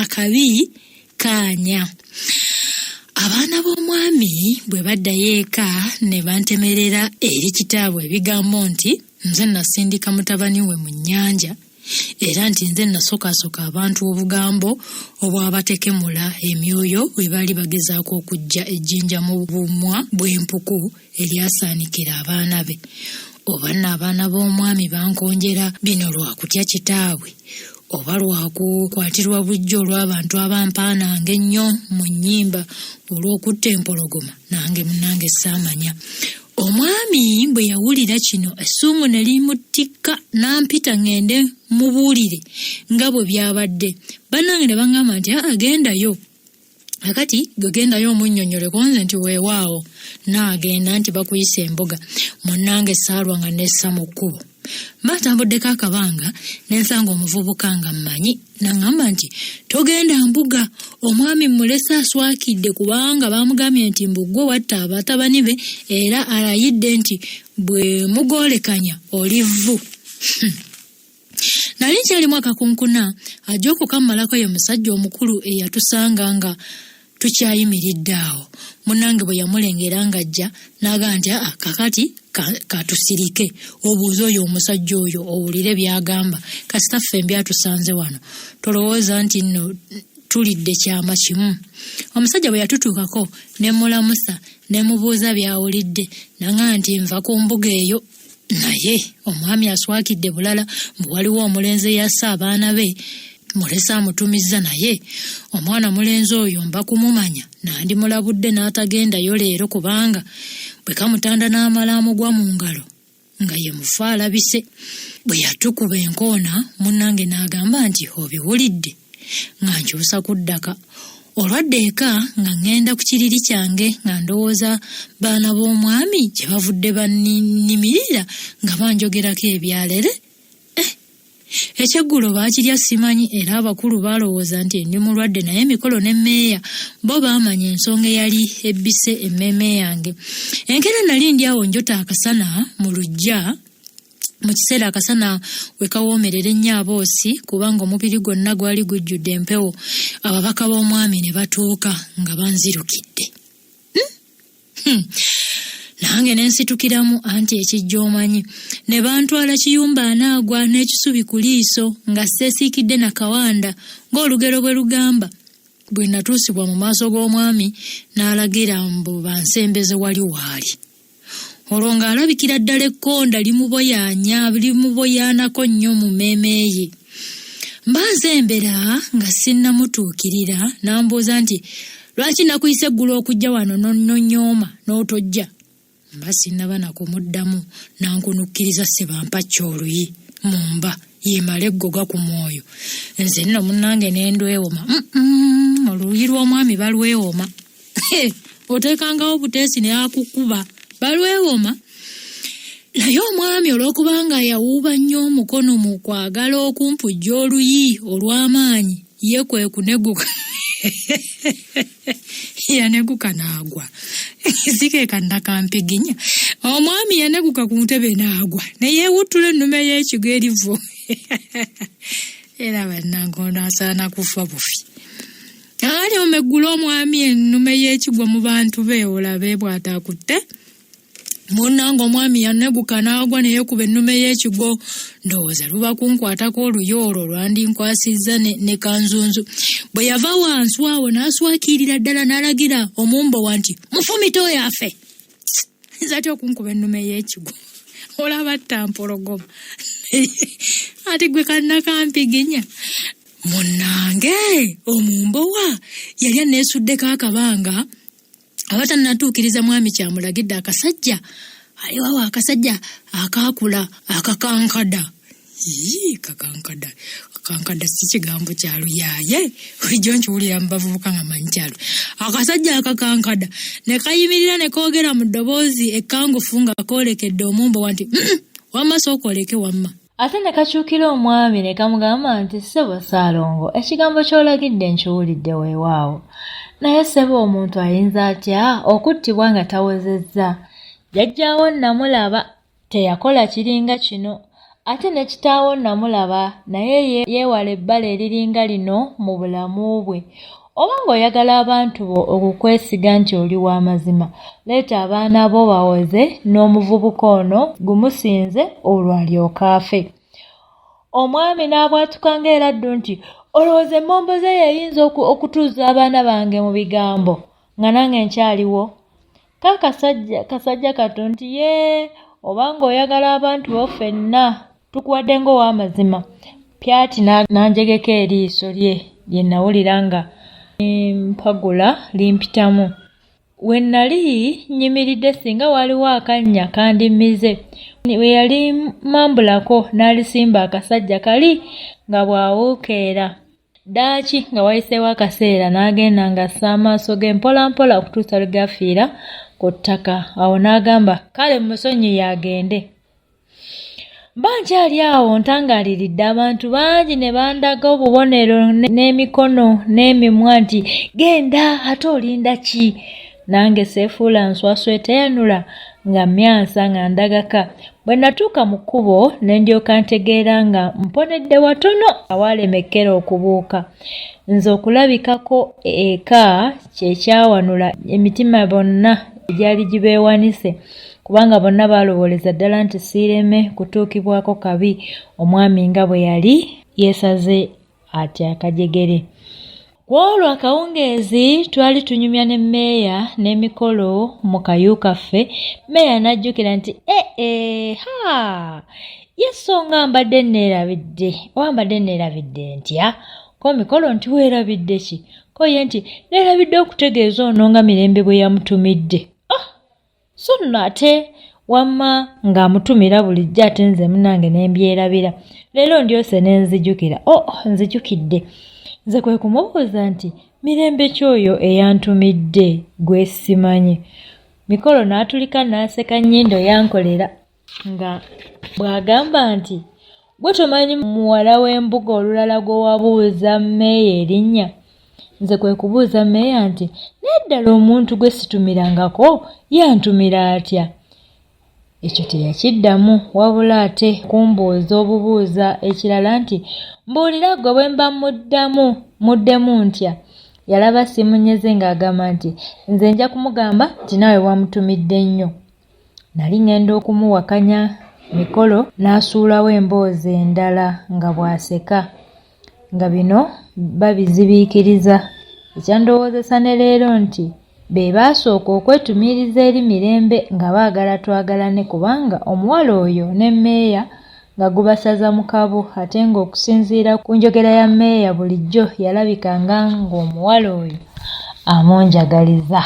Akabi kaanya. Abaana b'omwami bwe baddayo eka ne bantemerera eri kitaabwe ebigambo nti nze nasindika mutabani we mu nnyanja era nti nze nasokaasoka abantu obugambo obwabatekemula emyoyo bwe baali bagezaako okuggya ejjinja mu bumwa bw'empuku eryasaanikira abaana be. Oba nno abaana b'omwami bankonjera bino lwa kutya kitaabwe oba lwa kukwatirwa buggya olw'abantu abampaananga ennyo mu nnyimba olw'okutta empologoma, nange munnange ssaamanya. Omwami bwe yawulira kino essungu ne limuttikka n'ampita ŋŋende mmubuulire nga bwe byabadde. Bannange ne baŋŋamba nti, Aa gendayo. Kakati gwe gendayo omunnyonnyoleko nze nti weewaawo naagenda nti bakuyisa embuga. Munnange ssaalwa nga nessa mu kkubo. Mba ntambuddeko akabanga ne nsanga omuvubuka nga mmanyi n'aŋŋamba nti togenda mbuga omwami mmulese aswakidde kubanga baamugambye nti mbu ggwe watta abatabani be era alayidde nti bwe mugoolekanya oli vvu. Nali nkyalimu akakunkuna ajja okukammalako ye musajja omukulu eyatusanga nga tukyayimiridde awo. Munnange bwe yamulengera ng'ajja n'agamba nti aa kakati katusirike obuuze oyo omusajja oyo owulire by'agamba kasita ffembi atusanze wano tolowooza nti nno tulidde kyama kimu. Omusajja bwe yatutuukako ne mulamusa ne mubuuza by'awulidde nangamba nti nva ku mbuga eyo naye omwami aswakidde bulala mbu waliwo omulenzi eyasse abaana be mulese amutumizza naye omwana mulenzi oyo mba kumumanya nandimulabudde n'atagendayo leero kubanga bwe kamutanda n'amala amugwa mu ngalo nga ye mufu alabise. Bwe yatukuba enkoona munnange n'agamba nti obiwulidde nga nkyusa ku ddaka. Olwadda eka nga ŋŋenda ku kiriri kyange nga ndowooza baana b'omwami gye bavudde bannimirira nga banjogerako ebyalere. Eh, ekyeggulo baakirya simanyi era abakulu baalowooza nti ndi mulwadde naye emikolo ne mmeeya bo baamanya ensonga eyali ebbise emmeeme yange. Enkeera nali ndi awo njota akasana mu luggya mu kiseera akasana we kawoomerera ennyo aboosi kubanga omubiri gwonna gwali gujjudde empewo ababaka b'omwami ne batuuka nga banzirukidde hmm? Hmm. Nange ne nsitukiramu anti ekijja omanyi ne bantwala kiyumba anaagwa n'ekisubi ku liiso nga seesiikidde na kawanda ng'olugero bwe lugamba bwe natuusibwa mu maaso g'omwami n'alagira mbu bansembeze wali waali olwo ng'alabikira ddala ekkonda limuboyaanya limuboyaanako nnyo mu mmeeme ye mba nzembera nga sinnamutuukirira n'ambuuza nti lwaki nakuyise eggulo okujja wano nonnonyooma n'otojja mba sinnaba na kumuddamu n'ankunukkiriza ssebampakya oluyi mu mba yemale eggoga ku mwoyo nze nno munnange ne ndwewoma oluyi lw'omwami balwewoma oteekangawo buteesi ne akukuba balwewoma naye omwami olw'okubanga yawuuba nnyo omukono mu kwagala okumpujja oluyi olw'amaanyi ye kwe kuneguka yaneguka n'agwa sikeeka nakampiginya omwami yaneguka ku ntebe n'agwa ne yeewuttula ennume y'ekigo erivu era bannange ono asaana kufa bufi Ali omeggule omwami ennume y'ekigwo mu bantu be olabe bw'ataakutte. Munnange omwami yaneguka n'agwa ne yeekuba ennume y'ekigwo. Ndowooza luba kunkwatako oluyi olwo lwandinkwasizza ne, ne kanzunzu. Bwe yava wansi awo n'aswakiirira ddala n'alagira omumbowa nti mufumite oyo afe. Nze atya okunkuba ennume y'ekigwo olaba tta mpologoma ati gwe kannakaampiginya munnange omumbowa yali aneesuddeko akabanga aba tannatuukiriza mwami kyamulagidde akasajja aliwawo akasajja akaakula akakankada Yii, kakankada kakankada si kigambo kya luyaaye bulijjo nkiwulira mu bavubuka nga manyi kyalo akasajja akakankada ne kayimirira ne koogera mu ddoboozi ekkangufu nga koolekedde omumbowa nti wamma sooka oleke wamma Ate ne kakyukira omwami ne kamugamba nti, Ssebo Ssaalongo, ekigambo ky'olagidde nkiwulidde weewaawo. Naye ssebo omuntu ayinza atya okuttibwa nga tawozezza? Jjajjaawo nnamulaba, teyakola kiringa kino. Ate ne kitaawo namulaba naye yeewala ebbala eriringa lino mu bulamu bwe. Oba ng'oyagala abantu bo okukwesiga nti oli wa mazima, leeta abaana bo bawoze n'omuvubuka ono gumusinze olwo alyoke afe. Omwami n'abwatuka ng'eraddu nti, Olowooza emmomboze eyo eyinza okutuuza abaana bange mu bigambo nga nange nkyaliwo? Ko akasajja kasajja kattu nti, Yee, oba ng'oyagala abantu bo ffenna tukuwadde ng'ow'amazima. Pyati n'anjegeka eriiso lye lye nnawulira nga limpagula limpitamu. We nnali nnyimiridde singa waaliwo akannya kandimmize. We yalimambulako n'alisimba akasajja kali nga bw'awuukeera. Ddaaki nga wayiseewo akaseera n'agenda ng'assa amaaso ge mpolampola okutuusa lwe gaafiira ku ttaka. Awo n'agamba, Kale mmusonyiye agende. Mba nkyali awo ntangaaliridde abantu bangi ne bandaga obubonero n'emikono n'emimwa nti genda ate olinda ki? Nange seefuula nswaswa eteyanula nga mmyansa nga ndagaka. Bwe natuuka mu kkubo ne ndyoka ntegeera nga mponedde watono awaalema ekkere okubuuka. Nze okulabikako eka kye kyawanula emitima bonna egyali gibeewanise kubanga bonna baalowooleza ddala nti siireme kutuukibwako kabi omwami nga bwe yali yeesaze ati akajegere. Ku olwo akawungeezi twali tunyumya ne mmeeya n'emikolo mu kayu kaffe, mmeeya n'ajjukira nti ee eh, ha ye so nga mbadde nneerabidde oba mbadde nneerabidde ntya ko mikolo nti weerabidde ki ko ye nti neerabidde okutegeeza ono nga Mirembe bwe yamutumidde. Ah! So nno ate wamma ng'amutumira bulijjo ate nze munnange ne mbyerabira. Leero ndyose ne nzijukira. Oh, nzijukidde. Nze kwe kumubuuza nti, Mirembe ki oyo eyantumidde gwe simanyi? Mikolo n'atulika n'aseka nnyindo yankolera nga bw'agamba nti, Ggwe tomanyi muwala w'embuga olulala gwe wabuuza mmeeya erinnya? Nze kwe kubuuza mmeeya nti, Naye ddala omuntu gwe situmirangako ye antumira atya? Ekyo teyakiddamu wabula ate kumbuuza obubuuza ekirala nti, Mbuulira ggwe bwe mba mmuddamu mmuddemu ntya? Yalaba simunyeze ng'agamba nti, Nze nja kumugamba nti naawe wamutumidde nnyo. Nali ŋŋenda okumuwakanya mikolo n'asuulawo emboozi endala nga bw'aseka nga bino babizibiikiriza ekyandowoozesa ne leero nti be baasooka okwetumiiriza eri Mirembe nga baagala twagalane kubanga omuwala oyo ne mmeeya nga gubasaza mu kabu ate ng'okusinziira ku njogera ya mmeeya bulijjo yalabikanga ng'omuwala oyo amunjagaliza.